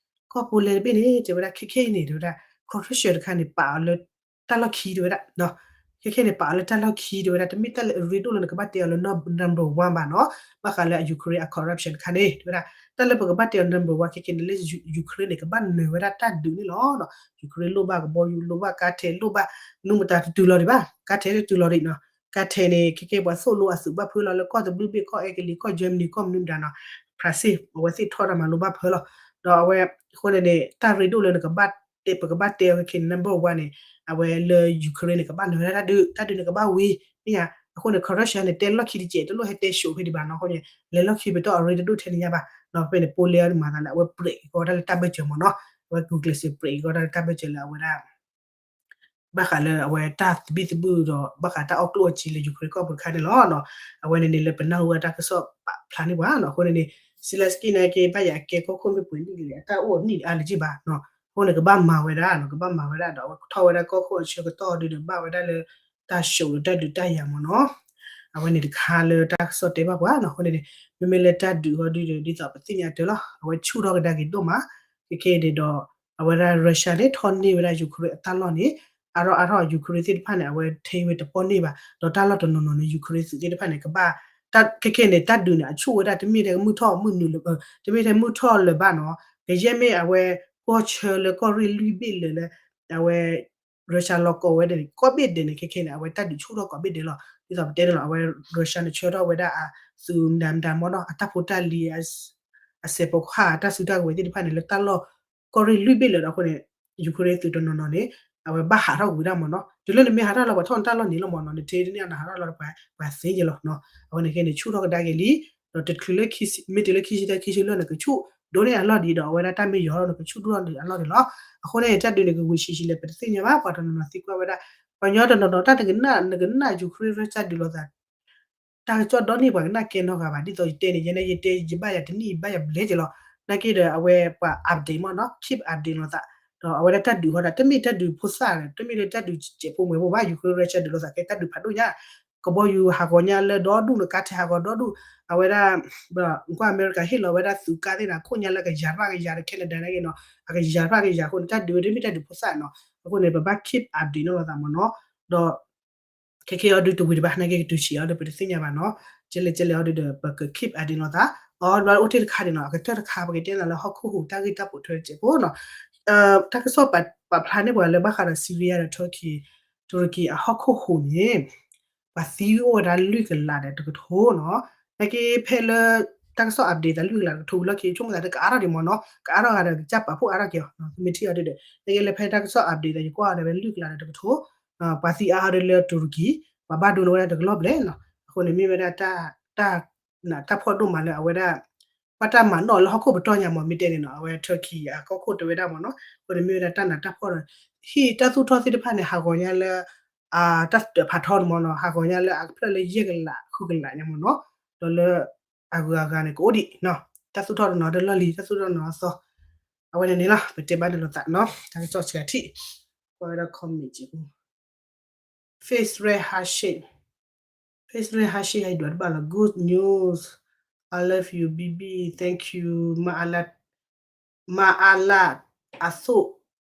ကီၢ် Poland တဘ့ၣ်န့ၣ် တဲဝဲဒၣ်ခဲခဲအံၤန့ၣ် တဲဝဲဒၣ် corruption တခါန့ၣ် ပာ်အီၤလၢ တၢ်လီၢ်ခံတဲဝဲဒၣ် ခဲခဲန့ၣ် ပာ်အီၤလၢတၢ်လီၢ်ခံတဲဝဲဒၣ် တမ့ၢ်တၢ်လၢအရ့ဒိၣ်လၢနကဘၣ်တဲအီၤလၢ number one ဘၣ်နီၤ ဘၣ်ဃးလၢအ Ukraine အ corruption တခါန့ၣ် တဲဝဲဒၣ် တၢ်လၢပကဘၣ်တဲအီၤ number one ခဲခဲန့ၣ်လၢ Ukraine န့ၣ် ကဘၣ်နၢၤဝဲဒၣ်တၢ်ဒုးန့ၣ်လီၤ. Ukraine လိၣ်ဘၣ်ကဘီယူၤ လိၣ်ဘၣ်ကါထဲ လိၣ်ဘၣ် နူမတၤတတုၤလီၤဒံးဘၣ် ကါထဲတတုၤလီၤဒံးနီၤ ကါထဲန့ၣ် ခဲခဲပှၤသိၣ်လိအသုးဘၣ်ဖၢလီၤလၢကီၢ်တဘျုးဘ့ၣ် ကီၢ်အဲကလံး ကီၢ် Germany ကီၢ်မနုၤမတၤနီၤ France အဝဲသ့ၣ်ထီၣ်တၢ်မၤလိဘၣ်ဖၢလီၤ ဒီးအဝဲ အဃိန့ၣ်န့ၣ် တၢ်ရ့ဒိၣ်လၢနကဘၣ်တဲ ပကဘၣ်တဲအီၤခဲခဲန့ၣ် number one န့ၣ် အဝဲလၢ Ukraine န့ၣ် ကဘၣ်နၢၤဝဲဒၣ်တၢ်ဒုး တၢ်ဒုးန့ၣ်ကဘၣ်ဝံၤ မ့ၢ်ဧါ အဃိန့ၣ် corruption န့ၣ် တဲလီၢ်ခံတစဲး တလိၣ်ဟဲတဲဆိးဖဲဒံးဘၣ်နီၤ အဃိန့ၣ် လဲၤလီၢ်ခံပတီၢ်အရ့တဒိၣ်ထဲန့ၣ်ညါဘၣ် ဒီးဖဲန့ၣ် Poland အီၤဒုးမၤသးလၢအဝဲ break ကီးဝဲဒၣ်လၢတၢ်ဘၢၣ်စၢၤမ့ၢ်နီၤ အဝဲ Google စ့ break ကီးဝဲဒၣ်လၢတၢ်ဘၢၣ်စၢၤလၢအဝဲဒၣ် ဘၣ်ဃးလၢအဝဲတၢ်သဘံၣ်သဘုၣ်ဒီး ဘၣ်ဃးတၢ်အီၣ်ကျိၣ်အီၣ်စ့လၢ Ukraine ကီၢ်ပူၤတခါန့ၣ်လီၤ. အဝဲန့ၣ်န့ၣ်လၢပနၢ်ဟူဝဲတၢ်ကစီၣ်ပာ်ဖျါန့ၢ်ပှၤနီၤ အဃိန့ၣ်န့ၣ် Zelenskyy န့ၣ်က့ ဘၣ်ယၤအကဲကီၢ်ခိၣ်မ့ၢ်ပှဲၤနံၣ်လံ အတၢ်အိၣ်နံၣ်အါလၢၤဘၣ်နီၤ အဃိန့ၣ် ကဘၣ်မၤဝဲဒၣ်နီၤ ကဘၣ်မၤဝဲဒၣ်ဒီး အဝဲထီၣ်ဝဲဒၣ်ကီၢ်ခိၣ်အဆၢကတီၢ်ဒုးဒီး ဘၣ်ဝဲဒၣ်လၢ တၢ်ဆိးဒီးတၢ်ဒုးတၢ်ယၤမ့ၢ်နီၤ အဝဲန့ၣ်တခါလၢတၢ်ကစီၣ်တဲဘၣ်ပှၤနီၤ အဃိန့ၣ်န့ၣ် မ့မ့ၢ်လၢတၢ်ဒုးဟီဒုးဒီး ဒ်သိးပသ့ၣ်ညါတၢ်လီၤ အဝဲဆူၣ်ထီၣ်ကဒါက့ၤဒိၣ်မး ခဲခဲန့ၣ်ဒီး အဝဲဒၣ် Russia န့ၣ် ထီၣ်န့ၢ်ဝဲဒၣ် Ukraine အတၢ်လီၢ်န့ၣ် အါထီၣ်အါထီၣ် Ukraine သ့ၣ်တဖၣ်န့ၣ် အဝဲထဲဝဲတပီၢ်န့ၢ်ဘၣ် ဒီးတၢ်လီၢ်တနီၤနီၤန့ၣ် Ukraine သုးသ့ၣ်တဖၣ်န့ၣ် ကဘၣ် တၢ်ခဲခဲန့ၣ် တၢ်ဒုးန့ၣ် အဆူၣ်ဝဲဒၣ် တမ့ၢ်ထဲမုၢ်ထီၣ်မုၢ်နုာ်လၢ တမ့ၢ်ထဲမုၢ်ထီၣ်လၢၤဘၣ်နီၤ ကယဲၢ်မ့ၢ်အဝဲ ကီၢ်ဆၢလၢကီၢ်ရ့ၣ်လွံၢ်ဘ့ၣ်လၢာ်လၢ အဝဲ Russia လီၤကီဝဲဒၣ်န့ၣ် ကီၢ်ဘ့ၣ်ဒဲးန့ၣ် ခဲခဲန့ၣ် အဝဲတၢ်ဒုးဆူၣ်ထီၣ်ကီးဘ့ၣ်ဒဲးလီၤ ဒ်သိးပတဲန့ၣ်လီၤ အဝဲ Russia န့ၣ် ဆှၢထီၣ်ဝဲဒၣ်အသုးမတၤမတၤမ့ၢ်နီၤ အတၢ်ဖိတၢ်လံၤ အစဲးဖိခွါ အတၢ်စုတၢ်ကဝဲၤသ့ၣ်တဖၣ်န့ၣ် လၢတၢ်လီၢ်ကီၢ်ရ့ၣ်လွံၢ်ဘ့ၣ်လၢာ်ဒီးအဃိန့ၣ် Ukraine သုးတနီၤနီၤန့ၣ် အဝဲဘၣ်ဟးထီၣ်ကွံာ်ဒၣ်မ့ၢ်နီၤ တုၤလၢနမ့ၢ်ဟးထီၣ်လီၤပှၤထီၣ်နတၢ်လီၢ်န့ၣ်လီၤမ့ၢ်နီၤ နထဲတန့ၢ်အီၤနဟးထီၣ်လီၤပှၤ ပှၤသ့ယဲလီၤနီၤ အဝဲန့ၣ်ခဲန့ၣ် ဆူၣ်ထီၣ်ကဒါက့ၤလံ ဒီးတချုးလၢ မ့ၢ်တုၤလၢခံဆံတၢ ခံဆံလွံၢ်န့ၣ် ကဆူၣ်ဒိၣ်န့ၢ်အလီၢ်ဒံးဒီး အဝဲဒၣ်တၢ်မ့ၢ်ယီၤထီၣ်န့ၣ် ကဆူၣ်ဒိၣ်ထီၣ်န့ၢ်အလီၢ်န့ၣ်လီၤ. အဃိန့ၣ် တၢ်ဒုးန့ၣ် ကဝံၤဆံးဆံးလဲၣ် ပတသ့ၣ်ညါဘၣ် ပှၤတနီၤနီၤသံကွၢ်ဝဲဒၣ် ပှၤကညီတနီၤနီၤ တၢ်နကနၣ် နကနၣ် Ukraine Russia ဒုးလိာ်သး တၢ်ကစီၣ်ဒီနံၣ်ပှၤကနၣ်ကဲနီတဂၤဘၣ် ဒ်သိးယတဲန့ၣ် ယဲန့ၣ် ယတဲ ယဘၣ်ယၤတနံၣ် ယဘၣ်ယၤဘျဲၣ်က့ၤလီၤ. နာ်က့ဒီး အဝဲပှၤ update မ့ၢ်နီၤ keep update လိာ်သး ဒီးအဝဲဒၣ်တၢ်ဒုးဟီဒၣ် တမ့ၢ်တၢ်ဒုးဖိသၣ် တမ့ၢ်လၢတၢ်ဒုး စဲးဖိမွဲဖိဘၣ် Ukraine Russia ဒုးလိာ်သး ကဲတၢ်ဒုးဖးဒိၣ်ညါ ကဘီယူၤဟးဂီၤညါလၢဒီဒူၣ်န့ၣ် ကါထဲးဟးဂီၤဒီဒူၣ် အဝဲဒၣ် ကွၢ်အမဲရကၤဟ့ၣ်လီၤဝဲဒၣ်သုးကါသ့ၣ်န့ၣ် ခိၣ်ညါလၢကယၤတဖၣ်ကယၤဒီး Canada နာ်က့နီၤ အကယၤတဖၣ်ကယၤအဃိန့ၣ် တၢ်ဒုးဝဲတမ့ၢ်တၢ်ဒုးဖိသၣ်နီၤ အဃိန့ၣ် ပဘၣ် keep update လိာ်သးမ့ၢ်နီၤ ဒီး ခဲခဲအီၤဒုးတဝံၤတဘၣ် နာ်က့ကတုၤဆံးအီၤဒီး ပတသ့ၣ်ညါဘၣ်နီၤ ကဲလဲၣ်ကဲလဲၣ်အီၤဒုးဒီး ပက keep update လိာ်သး အီၤဘၣ်အိၣ်တ့ၢ်တခါန့ၣ်နီၤ အကတၢၢ်တခါ ပကတဲနၤလၢဟီၣ်ခိၣ်ဟူးတၢ်ဂ့ၢ်တၢ်ပိာ်ထွဲတစဲးဖိနီၤ တၢ်ကစီၣ်ပာ်ဖျါန့ၢ်ပှၤလၢဘၣ်ဃးဒီး Syria ဒီး Turkey Turkey အဟီၣ်ခိၣ်ဟူးန့ၣ် ပှၤသံအိၣ်ဝဲဒၣ်လွံၢ်ကလးဒီးတကထိနီၤ နာ်က့ဖဲလၢ တၢ်ကစီၣ် update သးလွံၢ်ကလးတကထိဝံၤလီၢ်ခံ ဆိကမိၣ်သးလၢကအါထီၣ်ဒံးမ့ၢ်နီၤ ကအါထီၣ်ဂၤဒီးကစၢ်ပာ်ဖှိၣ်အါထီၣ်က့ၤအီၤ မ့ၢ်ထံၣ်အီၤဒုးဒီး နာ်က့လၢဖဲတၢ်ကစီၣ် update သးယကွၢ်အီၤဒီးဝဲလွံၢ်ကလးဒီးတကထိ ပှၤသံအါထီၣ်ဒုးလၢ Turkey ပှၤဘၣ်ဒိန့ၢ်ဝဲဒၣ်တကလီၢ်ဘျဲၣ်နီၤ အဃိန့ၣ်မ့ၢ်ဝဲဒၣ် တၢ် တၢ်ဖှီၣ်ဒိၣ်မးလၢအဝဲဒၣ် ဘၣ်တၢ်မၤနီၣ်လၢဟီၣ်ခိၣ်ပတီၢ်ညါမ့ၢ်မ့ၢ်တဲန့ၣ်နီၤ အဝဲ Turkey အကီၢ်ခိၣ်တဲဝဲဒၣ်မ့ၢ်နီၤ အဃိန့ၣ်မ့ၢ်ဝဲဒၣ်တၢ်နးတၢ်ဖှီၣ်ဒီး ဟံၣ်တၢ်သူၣ်ထီၣ်သ့ၣ်တဖၣ်န့ၣ် ဟးဂီၤညါလၢ တၢ်စတၢးဖးထီန့ၣ်မ့ၢ်နီၤ, ဟးဂီၤညါလၢအကဖျၢၣ်လၢယဲၢ်ကလးဃုကလးညါမ့ၢ်နီၤ, ဒီးလၢအဂုၤအဂၤန့ၣ် ကအိၣ်ဒံးနီၤ, တၢ်သူၣ်ထီၣ်တနီၤတလီၢ်လံၤ တၢ်သူၣ်ထီၣ်နီၤအသီ, အဝဲန့ၣ်န့ၣ်လီၤ ပတဲဘၣ်န့ၣ်လိာ်သးနီၤ, တၢ်ကစီၣ်ဆံးထံၣ်, ကွၢ်ဝဲဒၣ် comment က့ၤပူၤ Face Red Heart Shape, Face Red Heart Shape ဟဲဒွးတဘၣ်လီၤ Good news, I love you baby, thank you, မၤအါလၢ် အသိး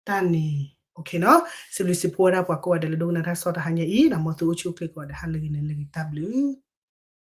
တၢ်န့ၣ် okay နီၤ, စံးဘျုးစံးဖှိၣ်ဝဲဒၣ်ပှၤကိးဂၤဒဲးလၢဒိကနၣ်တၢ်ကစီၣ်တဟါညါအံၤ ဒီးမ်သုအိၣ်ဆူၣ်အိၣ်ချ့ကိးဂၤဒဲး ဟါလၢဂ့ၤန့ၣ်လၢဂ့ၤ တၢ်ဘျုး